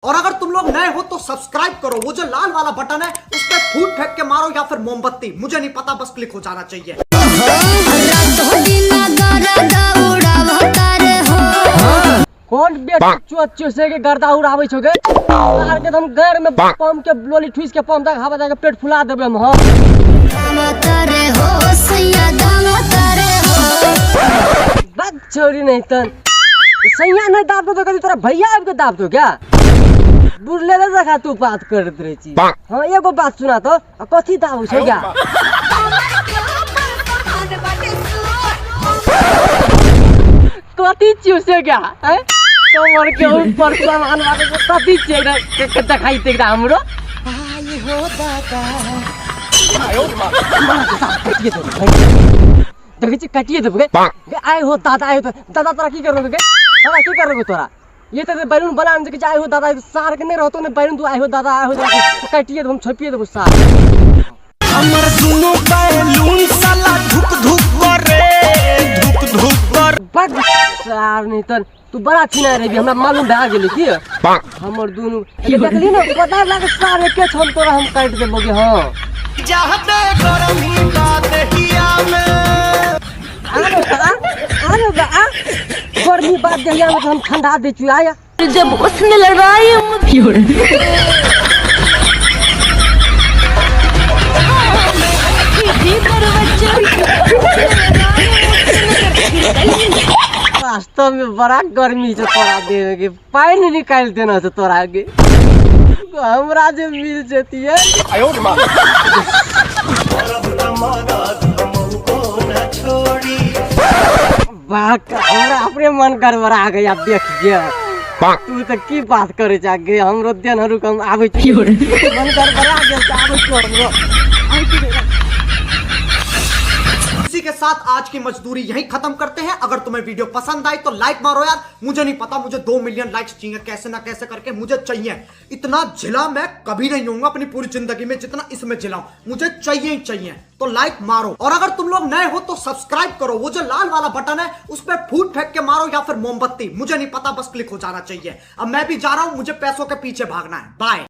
और अगर तुम लोग नए हो तो सब्सक्राइब करो, वो जो लाल वाला बटन है उस पर फूट फेंक के मारो या फिर मोमबत्ती, मुझे नहीं पता, बस क्लिक हो जाना चाहिए। कौन बेटा चोच चूसे के गर्दा उड़ाबै छौ गे? आर के हम घर में पम्प के लोली ठुस के पम्प दे हवा दे के पेट फुला देबै हम। हाँ बक छोरी नहीं तन सैया नहीं दाब दो तो कभी तोरा भैया आबि के दाब दो क्या? बुढ़ले ले रखा तू बात करत रहे छी। हाँ एगो बात सुना तो, आ कथी दाब छौ क्या? कथी चूसे क्या? हैं? कमर के ऊपर सामान बाटे के कथी छियै के देखाई ते हमरो? देखै छी काटिए देबै गे। आइ हो दादा, आइ हो दादा, तोरा की करलको गे? दादा की करलको तोरा? ये तऽ बैलून बना जे आइ हो दादा, सार के नहि रहतो ने बैलून, तू आइ हो दादा, आइ हो दादा काटिए देबो, हम छोपिए देबो सार। हमर दुनु बैलून साला धुक धुक करे, धुक धुक करे। बड सार नहीं तन तू बड़ा छिना रही, हमरा मालूम भए गेलै की हमर दुनु देखली ने पता लागे सार एके छम तोरा हम काटि देबो गे। हाँ जाते गरमी बात हिया में आरो आ गर्मी बात देहिया में हम ठंडा दै छी आया। जब उसने लड़ाई मुझे वास्तव में बड़ा गर्मी छै तोरा देह के, पानि निकालि देना छै तोरा के, हमरा जे मिल जतियै। वाह हमरा अपने मन गड़बड़ा गया देख के। तू तऽ की बात करै छै गे, हमरो देन रुक हम आबै छी, मन गड़बड़ा गेल तऽ आबै छी हमरो। इसी के साथ आज की मजदूरी यहीं खत्म करते हैं। अगर तुम्हें वीडियो पसंद आई तो लाइक मारो यार, मुझे नहीं पता, मुझे 2 मिलियन लाइक्स चाहिए, कैसे ना कैसे करके मुझे चाहिए। इतना झिला मैं कभी नहीं होऊंगा अपनी पूरी जिंदगी में जितना इसमें झिलाऊं, मुझे चाहिए ही चाहिए, तो लाइक मारो। और अगर तुम लोग नए हो तो सब्सक्राइब करो, वो जो लाल वाला बटन है उस पर फूट फेंक के मारो या फिर मोमबत्ती, मुझे नहीं पता, बस क्लिक हो जाना चाहिए। अब मैं भी जा रहा हूं, मुझे पैसों के पीछे भागना है। बाय।